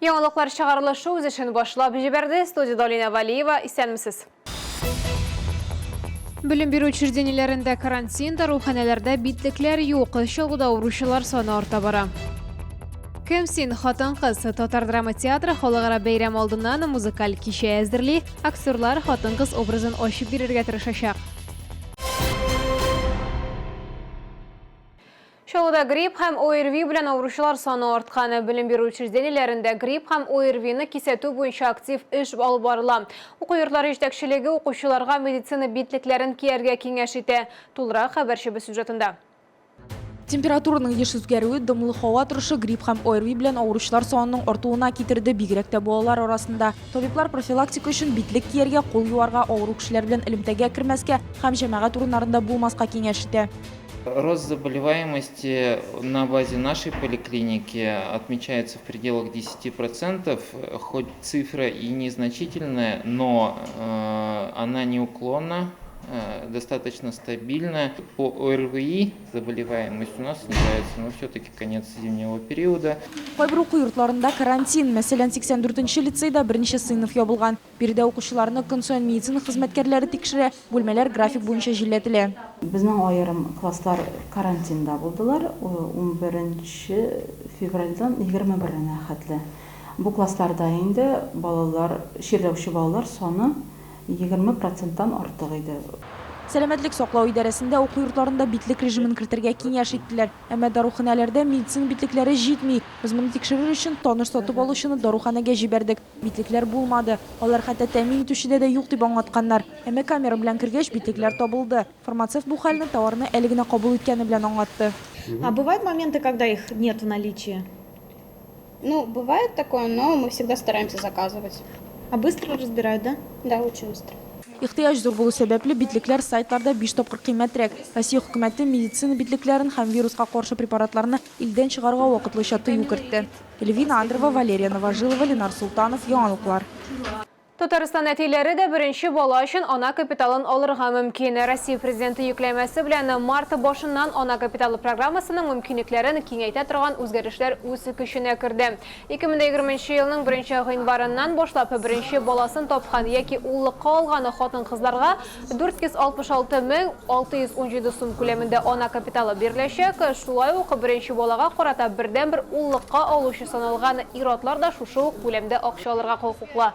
Яңалыклар чыгарылышы үз эшен башлап җибәрде. Студиядә Алинә Валиева. Исәнмесез. Белем бирү учреждениеләрендә карантин, даруханәләрдә битлекләр юк. Чаллыда авыручылар саны арта бара. Кем син, хатын-кыз? Татар драма театры халыкара бәйрәм алдыннан музыкаль кичә әзерли. Актерлар хатын-кыз образын ачып бирергә тырышачак. Чаллыда грипп һәм ОРВИ белән авыручылар саны арткан. Белем бирү учреждениеләрендә грипп һәм ОРВИны кисәтү буенча актив эш алып барыла. Уку йортлары җитәкчелеге укучыларга медицина битлекләрен кияргә киңәш итә. Тулырак хәбәрчебез сюжетында. Температураның еш үзгәрүе, дымлы һава торышы грипп һәм ОРВИ белән авыручылар санының артуына китерде, бигрәк тә балалар арасында. Табиблар профилактика өчен битлек кияргә, кул юарга, авыру кешеләр белән элемтәгә кермәскә һәм җәмәгать урыннарында булмаска киңәш итә. Рост заболеваемости на базе нашей поликлиники отмечается в пределах 10%, хоть цифра и незначительная, но э, она неуклонна, э, достаточно стабильная. По ОРВИ заболеваемость у нас снижается, но все-таки конец зимнего периода. Кайбер уку йортларында карантин, мәсәлән, 84 нче лицейда берничә сыйныф ябылган. Биредә укучыларны көн саен медицина хезмәткәрләре тикшерә, бүлмәләр график буенча җилләтелә. Безнең аерым класслар карантинда булдылар, унберенче февральдән егерме беренә хәтле. Бу классларда инде балалар, чирләүче балалар саны 20 проценттан артык иде. Сәламәтлек саклау идарәсендә уку йортларында битлек режимын кертергә киңәш иттеләр. Әмма даруханәләрдә медицина битлекләре җитми. Без моны тикшерер өчен таныш сатып алучыны даруханәгә җибәрдек. Битлекләр булмады. Алар хәтта тәэмин итүчедә дә юк дип аңлатканнар. Әмма камера белән кергәч, битлекләр табылды. Фармацевт бу хәлне товарны әле генә кабул иткәне белән аңлатты. А бывают моменты, когда их нет в наличии? Ну, бывает такое, но мы всегда стараемся заказывать. А быстро разбирают, да? Да, очень быстро. Ихтыяҗ зур булу сәбәпле, битлекләр сайтларда биш тапкыр кыйммәтрәк. Россия хөкүмәте медицина битлекләрен һәм вируска каршы препаратларны илдән чыгаруга вакытлыча тыю кертте. Эльвина Андрова, Валерия Новожилова, Ленар Солтанов, Яңалыклар. Татарстан әтиләре дә беренче бала өчен ана капиталын алырга мөмкин. Россия Президенты йөкләмәсе белән март башыннан ана капиталы программасының мөмкинлекләрен киңәйтә торган үзгәрешләр үз көченә керде. 2020 нче елның беренче гыйнварыннан башлап беренче баласын тапкан яки уллыкка алган хатын-кызларга 466 617 сум күләмендә ана капиталы биреләчәк. Шулай ук беренче балага карата бердәнбер уллыкка алучы саналган ир-атлар да шушы ук күләмдә акча алырга хокуклы.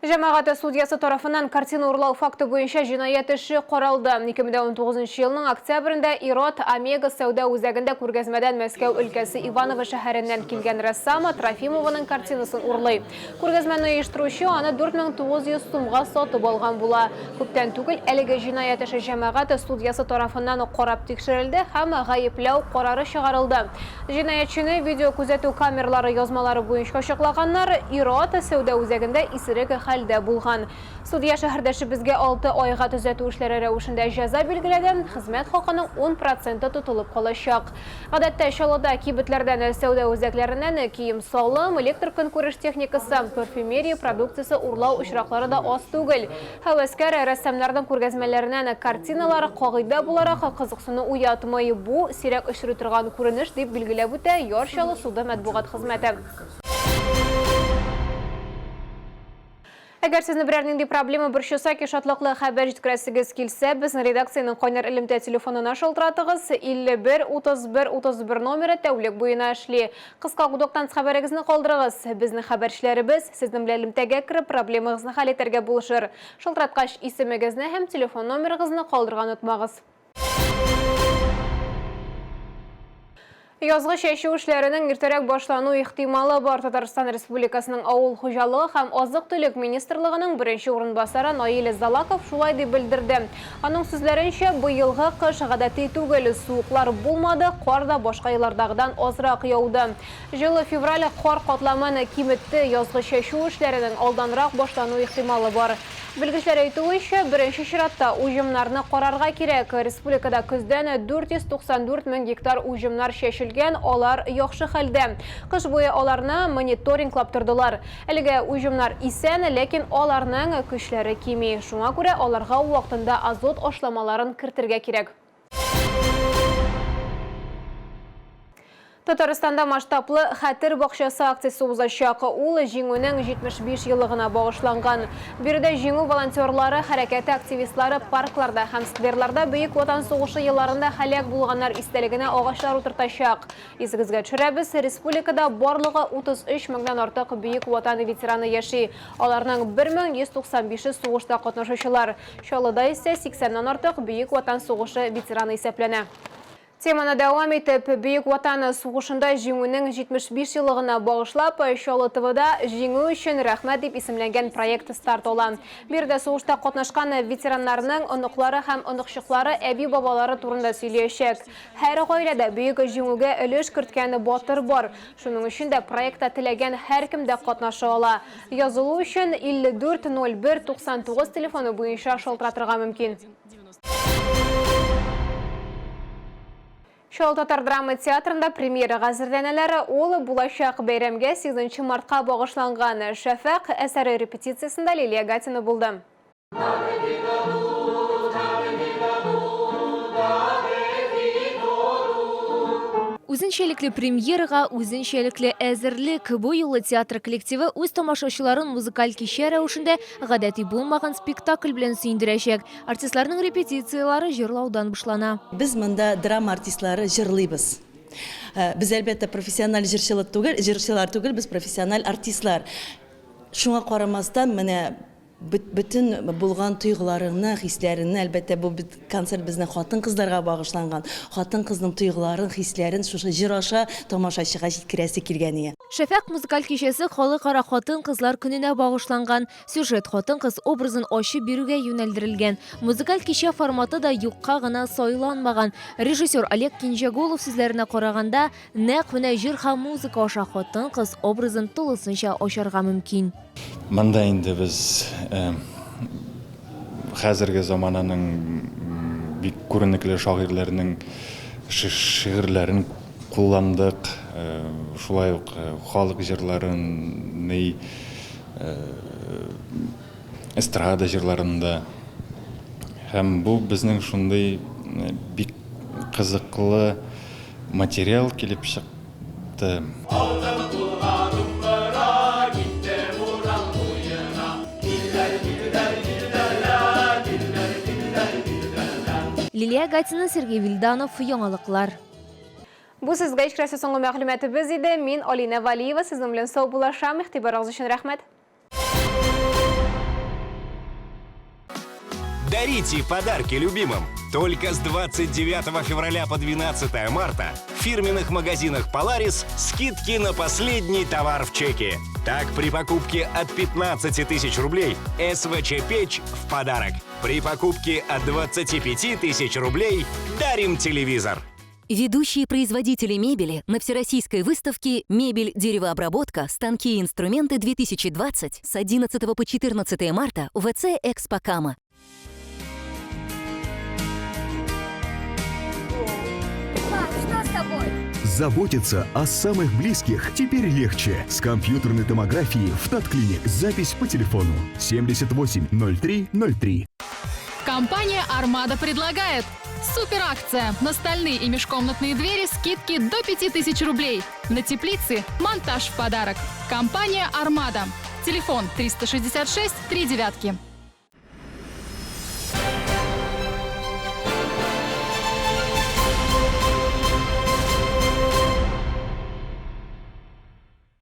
Җәмәгать судьясы тарафыннан картина урлау факты буенча җинаять эше каралды. 2019 елның октябрендә ир-ат Омега сәүдә үзәгендә күргәзмәдән Мәскәү өлкәсе Иваново шәһәреннән килгән рәссам Трофимованың картинасын урлый. Күргәзмәне оештыручы аны 4900 сумга сатып алган була. Күптән түгел әлеге җинаять эше җәмәгать судьясы тарафыннан карап тикшерелде һәм гаепләү карары чыгарылды. Җинаятьчене видеокүзәтү камералары язмалары буенча ачыклаганнар, ир-ат сәүдә үзәгендә исерек хәлдә булган. Судья шәһәрдәшебезгә алты айга төзәтү эшләре рәвешендә җәза билгеләде, хезмәт хакының ун проценты тотылып калачак. Гадәттә, Чаллыда кибетләрдән, сәүдә үзәкләреннән кием-салым, электр көнкүреш техникасы, парфюмерия продукциясе урлау очраклары да аз түгел. Һәвәскәр рәссамнарның күргәзмәләреннән картиналар, кагыйдә буларак, кызыксыну уятмый. Бу, сирәк очрый торган күренеш, дип билгеләп үтә Яр Чаллы суды матбугат хезмәте. Әгәр сезне берәр нинди проблема борчыса, яки шатлыклы хәбәр җиткерәсегез килсә, безнең редакциянең кайнар элемтә телефонына шалтыратыгыз. 51 31 31 номеры тәүлек буена эшли. Кыска гудоктан хәбәрегезне калдырыгыз. Безнең хәбәрчеләребез сезнең белән элемтәгә кереп, проблемагызны хәл итәргә булышыр. Шалтыраткач, исемегезне һәм телефон номерыгызны калдырырга онытмагыз. Язгы чәчү эшләренең иртәрәк башлану ихтималы бар. Татарстан Республикасының Авыл хуҗалыгы һәм азык-төлек министрлыгының беренче урынбасары Наил Залаков шулай дип белдерде. Аның сүзләренчә, быелгы кыш гадәти түгел, суыклар булмады, кар да башка еллардагыдан азрак яуды. Җылы февраль кар катламын киметте, язгы чәчү эшләренең алданрак башлану ихтималы бар. Белгечләр әйтүенчә, беренче чиратта уҗымнарны карарга кирәк. Республикада көздән 494 мең гектар уҗымнар чәчелгән, алар яхшы хәлдә. Кыш буе аларны мониторинглап тордылар. Әлегә уҗымнар исән, ләкин аларның көчләре кими. Шуңа күрә аларга вакытында азот ашламаларын кертергә кирәк. Татарстанда масштаблы Хәтер бакчасы акциясе узачак. Ул Җиңүнең 75 еллыгына багышланган. Биредә Җиңү волонтерлары хәрәкәте активистлары паркларда һәм скверларда Бөек Ватан сугышы елларында һәлак булганнар истәлегенә агачлар утыртачак. Исегезгә төшерәбез, республикада барлыгы 33 меңнән артык Бөек Ватан ветераны яши. Аларның 1195-е сугышта катнашучылар. Чаллыда исә 80 нән артык Бөек Ватан сугышы ветераны исәпләнә. Теманы дәвам итеп, Бөек Ватан сугышында Җиңүнең 75 еллыгына багышлап, Чаллы ТВда Җиңү өчен рәхмәт дип исемләнгән проект старт ала. Биредә сугышта катнашкан ветераннарның оныклары һәм оныкчыклары әби-бабалары турында сөйлиячәк. Һәр гаиләдә Бөек Җиңүгә өлеш керткән батыр бар. Шуның өчен дә проектта теләгән һәркем дә катнаша ала. Язылу өчен 54 01 99 телефоны буенча шалтыратырга мөмкин. Чаллы татар драма театрында премьерага әзерләнәләр. Ул булачак бәйрәмгә 8 мартка багышланган. Шәфәкъ әсәре репетициясендә Лилия Гатина булды. Үзенчәлекле премьерага үзенчәлекле әзерлек. Бу юлы театр коллективы үз тамашачыларын музыкаль кичә рәвешендә гадәти булмаган спектакль белән сөендерәчәк. Артистларның репетицияләре җырлаудан башлана. Без монда драма артистлары җырлыйбыз. Без, әлбәттә, профессиональ җырчылык түгел, җырчылар түгел, без профессиональ артистлар. Шуңа карамастан, менә бөтен булган тойгыларыңны, хисләреңне, әлбәттә, бу бит концерт безнең хатын-кызларга багышланган. Хатын-кызның тойгыларын, хисләрен шушы җыр аша тамашачыга җиткерәсе килгән ие. Шәфәкъ музыкаль кичәсе Халыкара хатын-кызлар көненә багышланган. Сюжет хатын-кыз образын ачып бирүгә юнәлдерелгән. Музыкаль кичә форматы да юкка гына сайланмаган. Режиссер Олег Кинҗәгулов сүзләренә караганда, нәкъ менә җыр һәм музыка аша хатын-кыз образын тулысынча ачарга мөмкин. Монда инде без хәзерге замананың бик күренекле шагыйрьләренең шигырьләрен кулландык, шулай ук халык җырларын, эстрада җырларында. Һәм бу безнең шундый бик кызыклы материал килеп чыкты. Алдым кулга думбыра, киттем урам буена. Дилдәр, дилдәр, дилдәрлә, дилдәр, дилдәр, дилдәрлә. Лилия Гатина, Сергей Вильданов, Яңалыклар. Бу сезгә җиткерәсе соңгы мәгълүматыбыз иде. Мин Алинә Валиева сезнең белән саубуллашам. Игътибарыгыз өчен рәхмәт. Дарите подарки любимым. Только с 29 февраля по 12 марта в фирменных магазинах Polaris скидки на последний товар в чеке. Так, при покупке от 15 тысяч рублей СВЧ-печь в подарок. При покупке от 25 тысяч рублей дарим телевизор. Ведущие производители мебели на всероссийской выставке «Мебель, деревообработка, станки и инструменты-2020» с 11 по 14 марта в ВЦ «Экспо Кама». Пап, что с тобой? Заботиться о самых близких теперь легче. С компьютерной томографией в Татклиник. Запись по телефону 78 03 03. Компания «Армада» предлагает суперакция на стальные и межкомнатные двери скидки до 5000 рублей. На теплицы монтаж в подарок. Компания «Армада». Телефон 366 3 девятки.